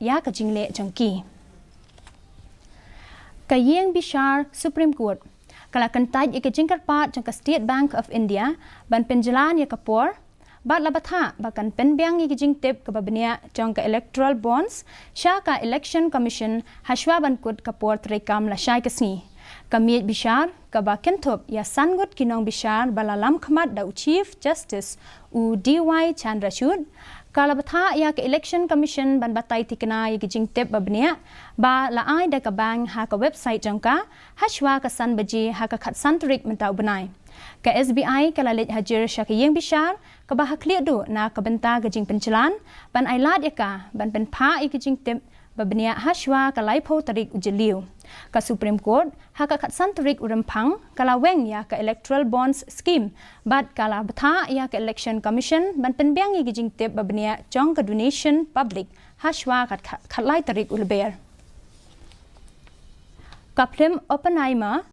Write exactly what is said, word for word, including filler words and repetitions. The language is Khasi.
ïa ka jingleh jong ki. Ka ïing bishar Supreme Court ka la kyntait ïa ka jingkyrpad jong ka State Bank of India ban pynjlan ïa ka por bad la bthah ba kan pynbiang ïa ka jingtip kaba bniah jong ka electoral bonds sha ka Election Commission hashwa ban kut ka por treikam lashai ka sngi. Ka miej bishar kaba kynthup ïa san ngut ki nongbishar ba la lam khmat da u Chief Justice u D Y Chandrachud ka la bthah ïa ka Election Commission ban batai thikna ïa ka jingtip ba bniah ba la ai da ka bank ha ka website jong ka hashwa ka san baje ha ka khatsan tarik mynta u bnai. Ka S B I ka la leit hajir sha ka ïing bishar kaba ha khlieh duh na ka bynta ka jingpynjlan ban ai lad ïa ka ban pynphah ïa ka jingtip ba bniah hashwa ka laiphew tarik u Jylliew. Ka Supreme Court ha ka khatsan tarik u Rymphang ka la weng ïa ka Electoral Bonds Scheme bad ka la bthah ïa ka Election Commission ban pynbiang ïa ka jingtip ba bniah jong ka donation public hashwa ka khat-, khatlai tarik u Lber. Ka phlim Oppenheimer